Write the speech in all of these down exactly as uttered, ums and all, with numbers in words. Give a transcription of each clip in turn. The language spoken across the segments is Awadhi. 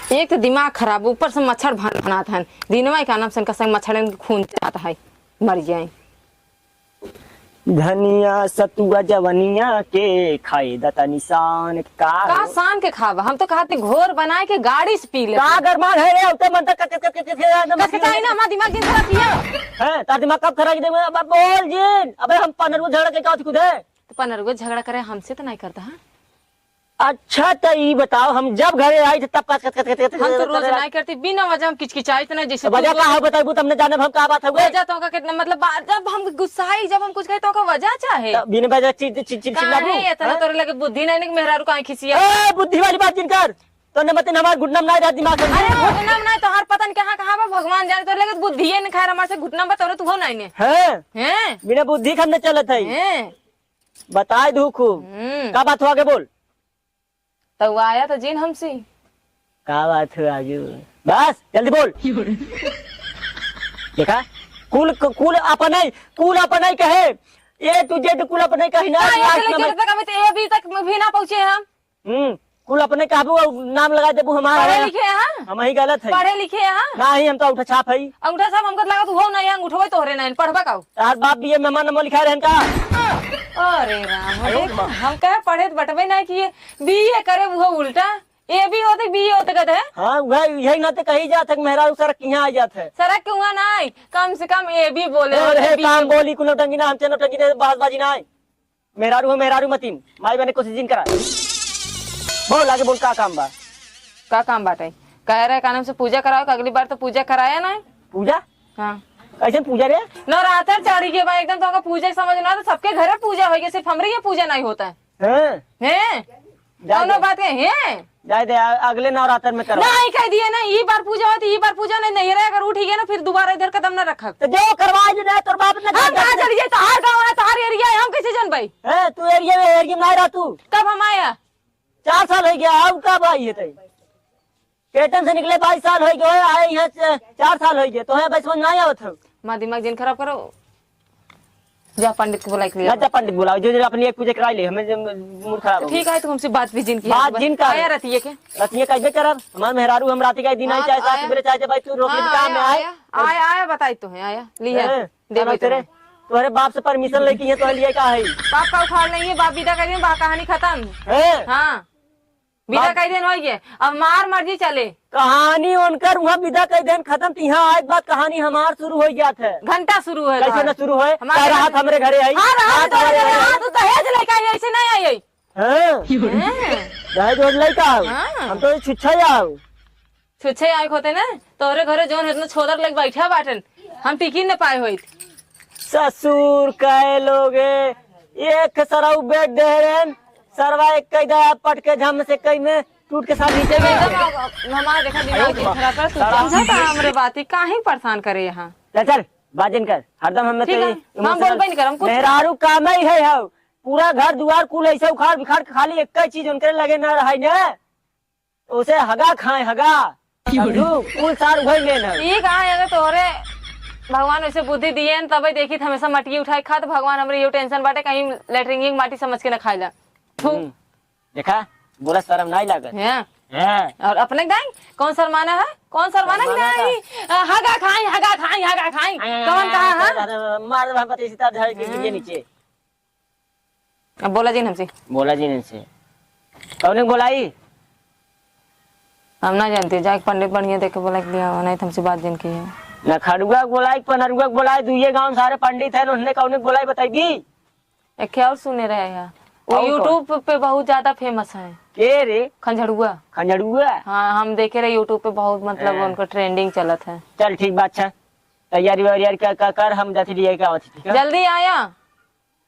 एक तो दिमाग खराब, ऊपर से मच्छर भन भनात हन। दिनवा का नाम से इनका संग मच्छरन के खून जात है, मर जाए। धनिया सतुआ जवनिया के खाए दता निशान का का हो? शान के खावा? हम तो कहते घोर बनाए के गाड़ी से पी ले। का गरमान है रे? उते मन तक कच कच कच कच कच एकदम कच कचाई ना, हमारा दिमाग जिन खराब किया। हैं, तार दिमाग कब खराब किया? अब बोल जिन। अबे हम पनरु झगड़ा के का खुद है? तो पनरु झगड़ा करे हमसे तो नहीं करता, हाँ? अच्छा, त ई बताओ, हम जब घरे आई थे, तब कच, कच, कच, कच, हम तो कच, रोज कच, नहीं करती, बिना वजह हम किचकिचाइत ना, जैसे तो वजह तू का बोल। है, बताइबू, तब न जाने हम का बात है, वो? वजह तो का कितना, मतलब, बा-, जब हम गुस्साई, जब हम कुछ कही, तो का वजह चाहे? त बिन वजह चि-, चि-, चि-, काहे चिल्लाबू? इतना हाँ? तोरे लगे बुद्धि नहीं, नहीं, मेहरारू काहे खिसिया? ए, बुद्धि वाली बात जिन कर, तो न मतिन हमार घुटना में नहीं रह, दिमाग में। अरे, घुटना में नहीं, तोहार पता नहीं कहाँ, कहाँ बा, भगवान जाने, तोरे लगे बुद्धि ये नहीं खाए, हमारे से घुटना में बा, तोरे तू हो नहीं ने। हैं? हैं? बिना बुद्धि के हम न चलत है। हैं? बताए दू खूब। हम्म। का बात हुआ, आगे बोल। तो वो आया तो जिन हमसे। का बात है आजू? बस, जल्दी बोल। देखा? कुल, कुल अपने, कुल अपने कहे। A to Z कुल अपने कही ना, का ये लास्ट चले में। चले तक अभी तो A B तक भी ना पहुँचे हम। हम्म, कुल अपने कहबू और नाम लगा देबू हमारा पढ़े है। लिखे हैं? हम ही गलत है। पढ़े लिखे हैं? ना ही, हम तो अंगूठा छाप है। अंगूठा छाप हमको लगा तू हो ना, ये अंगूठो तोहरे नहीं, पढ़बा का? तार बाप B A में हमार नाम लिखा रहन का? अरे राम, अरे देखो, माँ। हम कहे पढ़े तो बटबे ना किए, B A करे वो उल्टा, A B होते, B A होते कहते हैं। हाँ, वह यही नाते कही जात है कि मेहरारू सड़क के यहाँ आ जात है। सड़क के वहाँ ना आई, कम से कम A B बोले अरे होते, B A काम बोले। बोली, कुल नौटंकी ना, हमसे नौटंकी नहीं, बहसबाजी ना आई। मेहरारू हो, मेहरारू मतिन, माई बने कोशिश जिन करा। बोल, आगे बोल, का काम बा? का काम बाटे? कह रहे, का नाम से पूजा कराओ, कि अगली बार तो पूजा कराया ना। पूजा? हाँ। कैसे पूजा रे? नवरात्र चढ़ी के बा, एकदम तो हमका पूजा समझ ना, तो सबके घरे पूजा होई, सिर्फ हमरे ये पूजा नहीं होता है। हैं? हैं? जाए कौनो दे। बात के, हैं? जाए दे, अ-, अगले नवरात्र में करो। नहीं, कह दिए ना, ई बार पूजा होती, ई बार पूजा नहीं, नहीं रे, अगर उठ गया ना, फिर दोबारा इधर कदम ना रखब। तो जो करवा दे ना, तोर बाप ने हम कहा चलिए, तोहार गाँव है, तोहार area है, हम कैसे जानबे? हैं, तू area में, area में नहीं रह तू। कब हम आया? चार साल हो गया, अब कब आई है तई? पेटन से निकले बाईस साल हो गए, आए यहाँ से चार साल हो गए, तो है बस समझ नहीं आवत हो। माँ दिमाग जिन खराब करो, जा पंडित को बुला के ले ना आओ। जा पंडित बुलाओ, जो, जो अपनी एक पूजा कराई ले, हमें जो मूड खराब तो हो ठीक गया। है, तो हमसे बात भी जिन की बात आज जिन कर। आया रहती है के? रहती है, कैसे करब? हमार मेहरारू हम राती का दिन आई, हाँ, चाहे तो सात आया। बजे, चाहे जब आई, तू रोक ले हाँ, काम में आया, आए। आया, आया, आया, बताई तो है, आया, लिया, हाँ, दे चलो भाई तेरे, तुम्हें। तुम्हारे बाप से परमिशन लेके ये तो लिया का है? बाप का उखाड़ नहीं है, बाप विदा कर दिए, बा-, कहानी खत्म। हैं? हाँ। विदा बाप कई दिन होई गए, अब मार मर्जी चले। कहानी उनकर वहाँ विदा कई दिन खत्म, तो यहाँ आए के बाद कहानी हमार शुरू हो जात है। घंटा शुरू है कैसे तोहार। ना शुरू है? हमार तारा घर हाथ हमरे घरे आई। हाँ, रहा हाथ तो हमारे घरे घरे आई। हाँ, तू दहेज लेके आई, ऐसे नहीं आई, आई। हाँ। हैं? दहेज वहेज लेके आओ। हाँ। हम तो छुच्छा आओ। छुच्छे आए होते ना, तोहरे घरे जौन इतना छोदर लग बैठा बाटन, हम टिकी न पाए होइत। ससुर कहे लोगे, एक सरऊ बेड दे रहेन, सरवा एक कई दया पट के झम से कई में टूट के साथ नीचे जब में। एकदम अब, अब हमारा देखा दिमाग जिन खराब कर, तू समझा था हमरे बात ही, काहे परेशान करे यहाँ? चल, चल, बात जिन कर, हरदम हमें ठीक तो है, ये हम emotional बोलबे नहीं करम कुछ। मेहरारू काम ही है, हौ। पूरा घर दुआर कुल ऐसे उखाड़ बिखाड़ के खाली एक ही चीज उनके लगे ना रहाई ना। उसे हगा खाए, हगा। समझू? कुल सार वही लेन है। ठीक है, अगर तोहरे भगवान वैसे बुद्धि दिए न, तबे देखी त हमेशा मटकी उठाए खात। भगवान हमरे यो tension बाटे, कहीं लेटरिंग की माटी समझ के ना खाइला। थू। हम्म। देखा, बोला शर्म नहीं लागत। हैं? हैं? और अपने दाई, कौन शर्माना है? कौन शर्माना शर्माना नहीं? का? आ, हगा खाई, हगा खाई, हगा खाई। आय, आय, कौन आय, कहा आय, है? आय, आय, मार, मार, पति सीता धर के गिर नीचे। अब बोला जिन हमसे। बोला जिन इनसे। कौन बोलाई? हम ना जानते, जाके पंडित बढ़िया देख के बोला के लिया, नहीं तो हमसे बात जिन की है। ना खड़ुआ के बोलाई, पनरुआ के बोलाई, दुइये गांव सारे पंडित हैं, उन्होंने कौन बोलाई बताई दी? एक और सुने रहे हैं, वो और कौन? YouTube पे बहुत ज्यादा famous है। के रे? खंजड़ुआ। खंजड़ुआ? हाँ, हम देखे रहे YouTube पे बहुत, मतलब, हाँ। उनका trending चलत है। चल ठीक बात है, तैयारी वैयारी का, का कर, हम जाते लिए का आवत, ठीक है? जल्दी आया।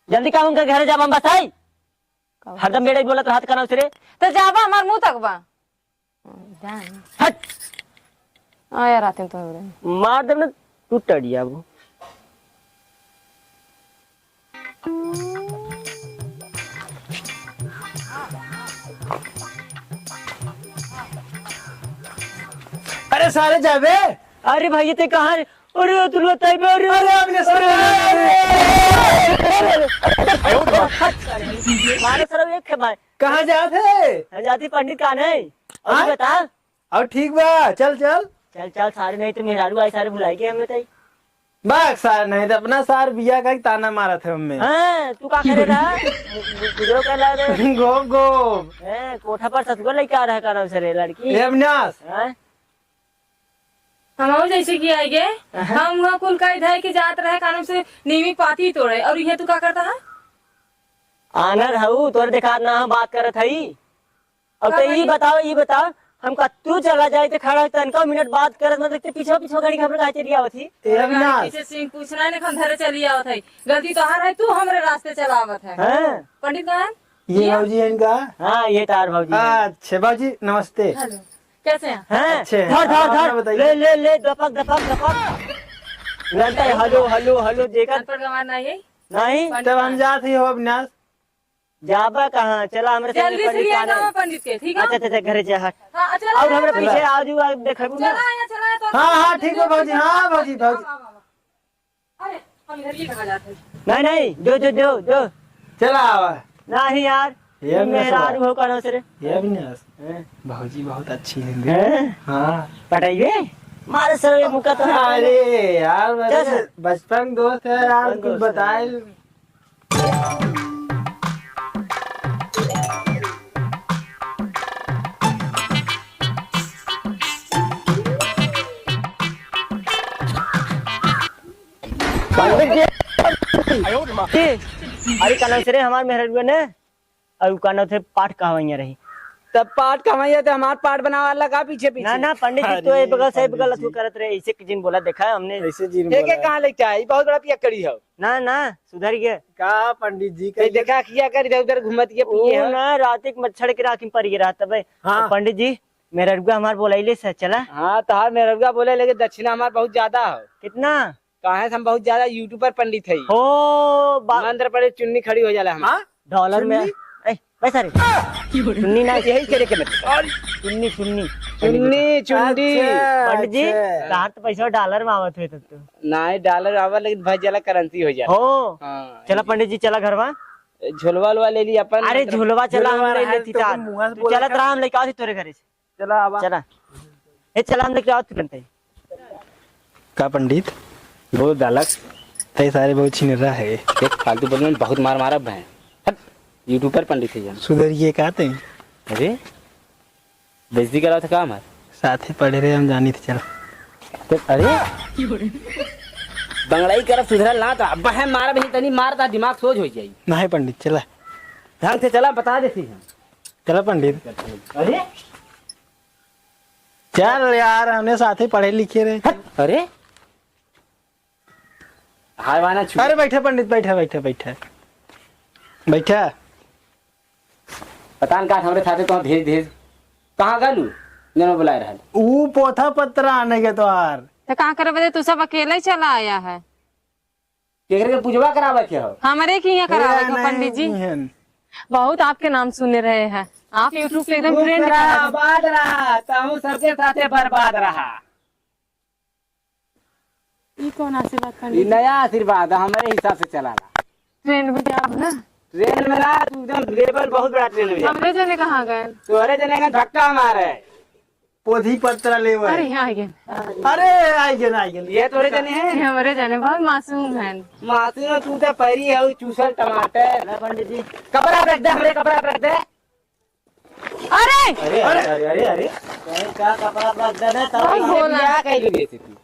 जल्दी का उनके घरे जाब हम बताई? का हरदम बेड़े बोलत रहत का नाम से रे। तो जाबा हमार मुंह तक बा। जान। हट। आया रहते तो रे। मार देब ना तू टड़िया वो। अरे सारे जाबे। अरे भाई, ते कहाँ रे? अरे, तू बताई बे, अरे, अरे, अरे, अरे, अरे, अरे, अरे, मारे सर, एक है भाई। कहाँ जात है? हम जाती पंडित कान है। अभी हाँ? बता। और ठीक बा, चल, चल। चल, चल, सारे नहीं तो मेहरारू आई, सारे भुलाई गए हमें तई। बाक सार नहीं तो अपना सार बिया का ताना मारत है हमें। हाँ, तू का करे रहा? गु-, गुजरो कर ला रे। गोप, गोप। हैं, कोठा पर सतुआ लेके आ रहा है, का नाम से रे लड़की? ए अविनाश। हैं? हमहू जैसे कि आइगे, हाँ। हम हुआ कुल कह धाय के जात रहे कानून से नीमी पाती तोड़े, और ये तू का करता है? आनर हऊ, तोर देखात ना हम बात करत हई। अब तो का ई कही? बताओ, ई बताओ, हम कत्तू चला जाए तो खड़ा तनका मिनट बात करत, मतलब, ते पीछे, पीछे गाड़ी खबर काहे चली आवत ही? ए अरे, अविनाश। पीछे सिंह पूछना ने हम धरे चली आवत है। गलती तोहार है, तू हमरे रास्ते चलावत है। हाँ। पंडित कहाँ है? ये ये? भौजी है इनका? हाँ, ये तार भौजी है। अच्छा, भौजी, नमस्ते। हेलो, कैसे हैं? हैं? अच्छे हैं। धर, धर, आप धर। अपना बताइए। ले, ले, ले, दपक, दपक, दपक। लगता है, हेलो, हेलो, हेलो, देखा। घर पर गंवार नहीं है? नहीं। पंडित तब हम कहाँ है? जात ही हो अविनाश। जाबा कहाँ? चला हमरे संगे जल्दी से पंडित लिया कहाँ जाओ है? पंडित के, ठीक है? अच्छा, अच्छा, अच्छा, घरे जा, हट। हाँ, चला, और चला, हमरे चला। पीछे आ जाओ, आप देखबू ना। चला, आया, चला, तो हाँ, हाँ, ठीक है, भौजी, हाँ, भौजी, भौजी। आवा, आवा, आवा। अरे, हम इधर ही कहाँ जाते हैं? नहीं, नहीं, जो, जो, जो, जो। चला आवा। नहीं यार, ये भी मेहरारू हो करो से रे। ये भी नहीं हंस। हैं? भौजी बहुत अच्छी है। हैं? हाँ। पटाइए? मारे सर, ये मुक्का तो है। अरे यार, चल बचपन सर। बचपन दोस्त है यार, बचपन कुछ दोस्त है। बताए। पंडित जी, अरे का नाम से रे हमार मेहररुआ ने, और का नाम से पाठ कहवइया रही। तब पाठ कहवइया तो हमार पाठ बनावा लगा पीछे पीछे। ना, ना, पंडित जी, अरे तो ए बगल से ए बगल पंडित अथु जी। करत रहे, ऐसे कि जिन बोला देखा हमने। ऐसे जिन ये के बोला। कहाँ लेके आई? बहुत बड़ा पियक्कड़ी हो। ना, ना, सुधर गए। का पंडित जी, कहीं कहिए। देखा किया कर, इधर उधर घूमत के पिए ओ हो। ना, रात एक मच्छर के राखी में पड़ गया रहा तबे। हाँ। पंडित जी, मेहररुआ हमार बोलाइले से चला। हाँ, तहार मेहररुआ बोले, लेकिन दक्षिणा हमार बहुत ज्यादा हो। कितना? काहे से हम बहुत ज्यादा YouTuber पंडित है। हो, बा- मंत्र पढ़े चुन्नी खड़ी हो जाला हमार। हाँ? डॉलर में। चुन्नी? ए, पैसा रे। चुन्नी ना, यही करे के मतलब। चुन्नी, चुन्नी। चुन्नी, चुन्नी। अच्छा, पंडित जी, अच्छा। तार तो पैसा डॉलर में आवत हुए तब तो। नहीं, डॉलर आवा, लेकिन भाई ज्यादा करेंसी हो जाए। हो। हाँ, चला ये। पंडित जी, चला घरवा। झोलवा उलवा ले ली अपन, अरे मतलब झोलवा चला, झोलवा हम ले है लेती तो तार। मुँह से तू बोला चलत कर। रहा, हम लेके आवत ही तोरे घरे से। चला आवा। चला। ए, चला, हम लेके आओ तुरंत ही। का पंडित? बहुत बालक। तई सारे बहुत छिनरा है। देख, फालतू बोलने में बहुत मार मारब है। हट, YouTuber पंडित है जान। सुधरिए का तई? अरे, बेइज्जती करावत है का हमार? साथे पढ़े रहे, हम जानी थे, चला। तो, अरे, बंगड़ाई करब सुधरल ना, तो अब है मारब ही तनी मार, ता दिमाग सोच हो जाई। नहीं पंडित, चला। ढंग से चला, बता देती हम। चला पंडित। अरे? चल यार, हमने साथे पढ़े लिखे रहे। हट, अरे? हाय वाना छू। अरे बैठा पंडित, बैठा, बैठा, बैठा। बैठा। पता न का हमरे साथे तो भेज भेज। कहाँ गलू? जन बुलाए रहल। ऊ पोथा पत्र आने के तोहार। तो का करे बदे तू सब अकेले ही चला आया है? केकरे के पूजवा करावे के हो? हमरे के यहाँ करावे के हो, पंडित जी। बहुत आपके नाम सुने रहे हैं, आप YouTube पे एकदम खूब trend सारा पे हैं। आबाद रहा, तहूँ सबके साथे बर्बाद रहा। ई कौन आशीर्वाद ई पंडित जी? नया आशीर्वाद है, हमरे हिसाब से चलाला। Trend में क्या ना? Trend में ना, तू एकदम level बहुत बड़ा trend में जा। हमरे जने कहाँ गए? तोहरे जने का धक्का मारे। पोथी पत्र लेवे। अरे, यहाँ आ गए। अरे, आ गए, आ गए। ये तोरे जने हैं? ये हमरे जने, बहुत मासूम हैं। मासूम है, तू तो परी है, वो चूसल टमाटर। ला पंडित जी। कपड़ा रख दे, हमरे कपड़ा रख दे। अरे! अरे, अरे, अरे, अरे, अरे। कहीं का कपड़ा रख दे ना, तब बहुत भोला। बियाह कैलू बेइज्जती।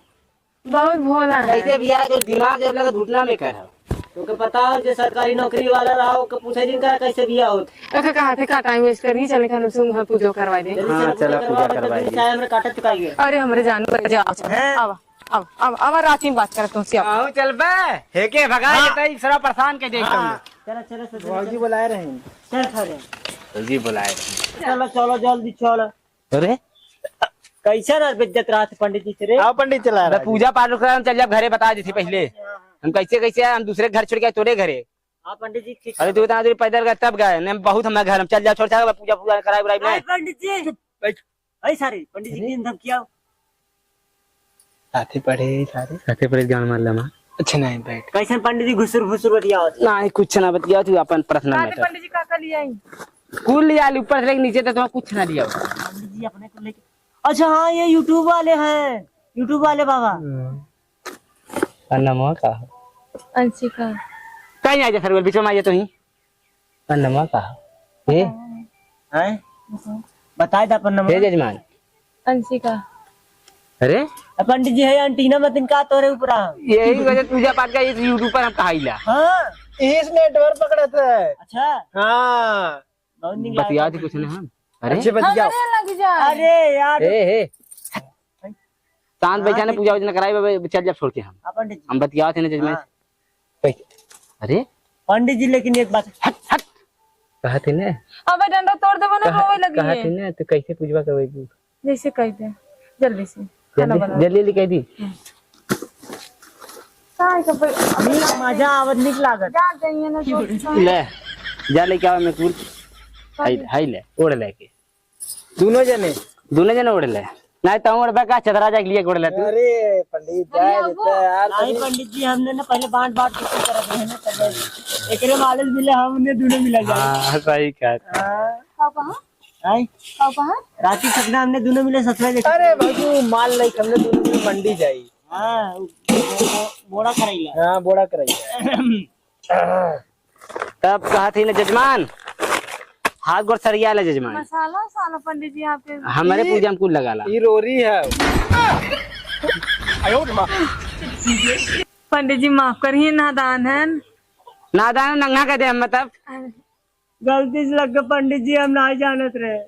बहुत भोला है। कैसे बियाह जो दिमाग जब लगा घुटना में कर। तोके पता हो, जे सरकारी नौकरी वाला रहा, ओके पूछे जिनका कैसे बियाह होत। ओके कहा थे का time waste करी, चले खान उसे वहाँ पूजा करवा दे। हाँ, चला पूजा करवाई दे। चाहे हमरे काटे चुकाइए। अरे हमरे जान पर जाओ। हैं? अब, अब, अब रात में बात करत हूँ, सियाव। आओ चल बे, हेके भगा हाँ। देता ही, सारा परेशान के देख हाँ। चला, चला, चला, भौजी चला। बुलाए रहे। चल, चल। भौजी बुलाए रहे। चलो, चलो, जल्दी चलो। अरे, कैसे ना बेइज्जत रहा था पंडित जी से रे? आओ पंडित चला मैं रहा है। पूजा पाठ करा, हम चल जाब घरे, बता देती पहले। हम कैसे, कैसे आए, हम दूसरे घर छोड़ के आए तोरे घरे। हाँ पंडित जी, ठीक अरे है। तू इतना दूर पैदल गए तब गए, नहीं बहुत हमारे घर, हम चल जाओ, छोड़, चल, पूजा, पूजा कराए, बुराई अरे नहीं। पंडित जी। चुप, बैठ। अरे सारे, पंडित जी अरे। की धमकी आओ। साथे पढ़े सारे। साथे पढ़े जान मार लमा। अच्छा नहीं, बैठ। कैसन पंडित जी घुसुर घुसुर बतियावत? नहीं, कुछ ना बतिया, तू अपन पर्सनल का मैटर। पंडित जी का का लिया आई? कुल लिया ली, ऊपर से लेके नीचे तक तुम्हें कुछ ना दिया। पंडित जी अपने को लेके, अच्छा, हाँ, ये YouTube वाले हैं, YouTube वाले बाबा। हम्म। का नमवा का हो? अंशिका। कहीं आ जा, सरवल, बीच में आ जा तो ही। का नमवा का हो? ए? हैं? बताए दा अपन नमवा। हे जजमान। अंशिका। अरे? अ, पंडित जी, है एंटीना मतिन का तोरे ऊपरा? यही वजह पूजा पाठ का इस YouTube पर हम कहाइला। हाँ। इस network पकड़त है। अच्छा। हाँ। बहुत नीक बतिया लागत थी है। कुछ नहीं हम। अरे? अच्छे बतियाओ। हमरे लग जा। अरे यार। हे, हे। शांत हाँ, बैठा ने, ठीक। पूजा वूजा न कराई, बाबा, चल जा छोड़ के हम। हाँ, पंडित जी। हम बतियावत है ना जजमान। हाँ। कैसे? अरे? पंडित जी, लेकिन एक बात। हट, हट। कहत है ना। अबे डंडा तोड़ देबो ना, कहा-, रोवे लगी कहत है। है ना, तू कैसे पूजवा करवेगी? जैसे कह दे, जल्दी से। खाना जल्दी, बना। जल्दी, जल्दी कह दी। हम्म। का है सब? नीक मजा आवत, नीक लागत। जा जाइए ना, दोस्त। ले, जा लेके आवा मैं कुल। हाय, हाय ले, ओढ़ लेके। दोनों जने? दोनों जने ओढ़ ले। नहीं तो ओढ़ बे का, चदरा जाके लिए ओढ़ ले तू। अरे पंडित, अरे जाए अब देते यार, नहीं पंडित जी, हमने ना पहले बांट बांट के करत रहे ना, तब एकरे मालिक मिले, हमने दोनों मिला जाए। हाँ, सही कहा। हाँ। का कहा? आई? का कहा? राती सपना हमने दोनों मिले ससुरा देखे। अरे भाई, तू मान ले, हमने दोनों मिले मंडी जाई। हाँ, वो, वो, बोड़ा करैला। हाँ, बोड़ा करैला। तब कहत ही ना जजमान, हाथ गोड़ सरिया ले जजमान। मसाला, मसाला पंडित जी आपके। हमरे ई पूजा में कुल लगाला। ई रोरी है। पंडित जी माफ करिए, नादान है। नादान नंगा कह दे हम, मतलब। अरे। गलती से लग गए पंडित जी, हम ना जानत रहे।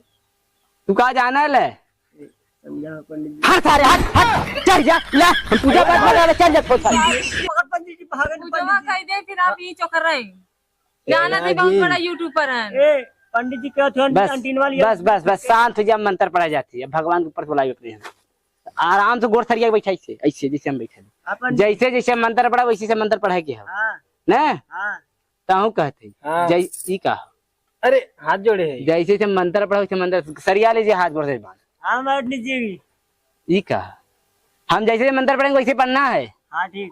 तू का जाना ले? समझा पंडित जी। हट सारे, हट, हट, चल जा, ले, हम पूजा पाठ बता रहे, चल जा, छोड़ सारे। मगर पंडित जी भागन पूजवा पंडित जी। कह दे, फिर आप ये चोकर रहे। जाना ए, थे बहुत जी। बड़ा YouTuber है। ए, पंडित जी कहत हन बस, अंटीन वाली बस, बस, बस, शांत हो जा, मंत्र पढ़ा जाती है, भगवान के ऊपर बुलाई अपने यहाँ। आराम से गोड़ सरिया के बैठा ऐसे, ऐसे जैसे हम बैठे हैं। हाँ, पंडित जी। जैसे, जैसे मंत्र पढ़ा, वैसे से मंत्र पढ़ा के हो। हाँ। ने? हाँ। ताहू कहत है। हाँ। जै-, ई का? अरे, हाथ जोड़े है। जैसे से मंत्र पढ़ा, वैसे मंत्र सरिया लीजिए, हाथ गोड़ से बांध। हाँ, बैठ लीजिए। ई का? हम जैसे मंत्र पढ़ेंगे, वैसे पढ़ना है। हाँ, ठीक।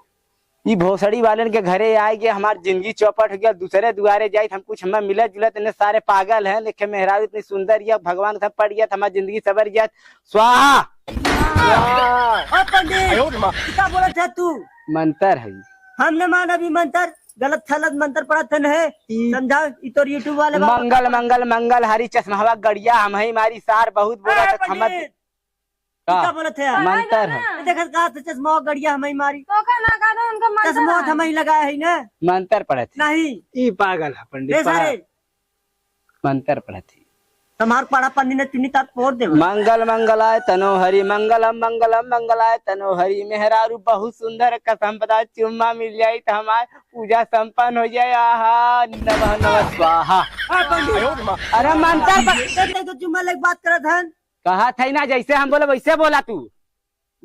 ई भोसड़ी वालन के घरे आए के हमार जिंदगी चौपट हो गया, दूसरे दुआरे जाइत हम कुछ हमें मिलत जुलत, इन्हें सारे पागल हैं। देखे मेहरारू इतनी सुंदर या भगवान के साथ पड़ गया, हमार जिंदगी सबर गया। स्वाहा। स्वाहा। ओ पंडित, आयो रे माँ। का बोलत है तू? मंत्र है। हम न मान अभी मंत्र, गलत सलत मंत्र पढ़त है, नहीं? ई समझाओ, ई तोर YouTube वाले बाबा। मंगल, मंगल, मंगल, हरी चश्मावा गड़िया, हम ही मारी सार बहुत बोला ए, था, थमत। पंडित, का? का बोलत है? मंतर है। देखत का तो चश्मा गड़िया हमें मारी। तो का ना का दो उनका मंतर चश्मा है। हमें लगाया है ना। मंतर पढ़त है। नहीं। ई पागल है पंडित, ए सारे। पागल। मंतर पढ़त है। तुम्हार पढ़ा पन्नी ने चुन्नी तार फोड़ देबो। मंगल मंगलाय तनो हरि मंगलम मंगलम मंगलाय तनो हरि। मेहरारू बहुत सुंदर, कसम बता चुम्मा मिल जाई तो हमार पूजा संपन्न हो जाए। आहा नमः नमः स्वाहा। आ, पंडित। अरे मंतर पढ़। तो चुम्मा लेके बात करत हन। कहा था ना, जैसे हम बोले वैसे बोला तू।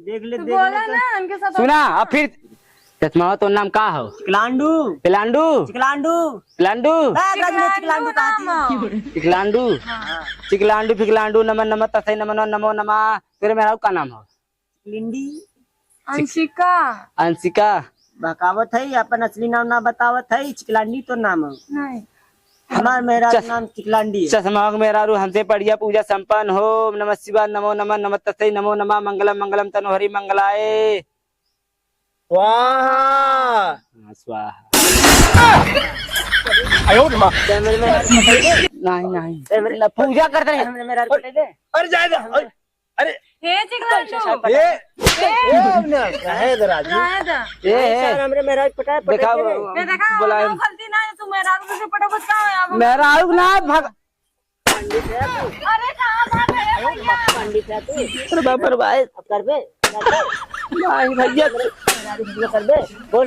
देख ले, तू देख बोला ले तो। ना, उनके साथ सुना, अब फिर चश्मा, तो नाम का हो? चिकलांडू। पिलांडू? चिकलांडू। पिलांडू? ए, रजनी चिकलांडू चिकलांडू कहा नाम थी? हो। चिकलांडू? हाँ। चिकलांडू, फिकलांडू, नमन, नमन, तसई, नमन, नमो, नमा। तेरे मेहरारू का नाम हो? चिकलिंडी। अंशिका। अंशिका। बहकावत है, अपन असली नाम ना बतावत है, चिकलांडी तो नाम हो। नहीं। हमार मेहरारू चस-, नाम चिकलांडी है। चश्मा के मेहरारू हमसे पढ़िया पूजा संपन्न हो। नमः शिवाय, नमो नमः, नमः तस्सै, नमो नमः, मंगलम मंगलम तनोहरि मंगलाय। स्वाहा। हाँ, स्वाहा। आयो रे माँ। नहीं, नहीं। ना, पूजा करते हैं। अरे जाए दे। अरे, अरे। हे चिकलांडू। ए, ए। ए, अब ना, रहे दे राजू। रहे दे। ए, ए। यार, हमरे मेहरारू पटाए, पटाए देखा, के रे। ये देखा, बोला ना है। गलती ना है, तू मेहरारू से पटाबत का है अब? मेहरारू ना भाग। अरे, कहाँ भाग रहे हो भैया? पंडित है तू। अरे बाप रे भाई। अब करबे? करबे? नहीं भैया। मेहरारू से करबे? बोल,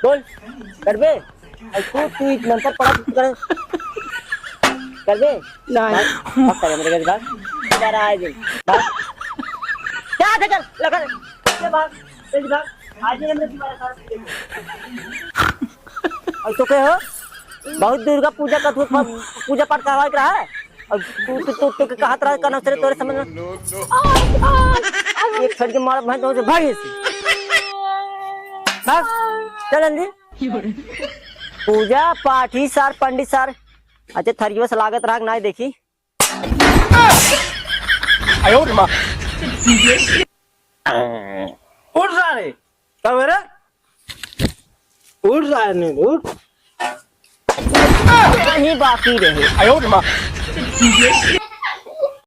बोल, करबे? अरे तू, तू इतना अंतर पड़ा, तू कर, कर दे। नहीं। भाग, भाग, कर मेरे घर भाग। इधर आ, आ जा। भाग। क्या थे, चल, लगा दे। ये भाग, जल्दी भाग। आ जा मेरे दोबारा साथ। अब तो कहे हो, बहुत दुर्गा पूजा का तू प-, पूजा पाठ करवाए के रहा है। अब तू, तू, तू, तू के कहत रहा, का नाम से तोरे समझ में? एक छड़ के मार, मैं तो भाग इसे। भाग, चल जल्दी। पूजा पाठी सार, पंडित सार, अच्छे थरियो से लागत रहा, नाहीं देखी। आयो रे माँ। उठ सारे। कब रे? उठ सारे, नहीं उठ। नहीं बाकी रहे।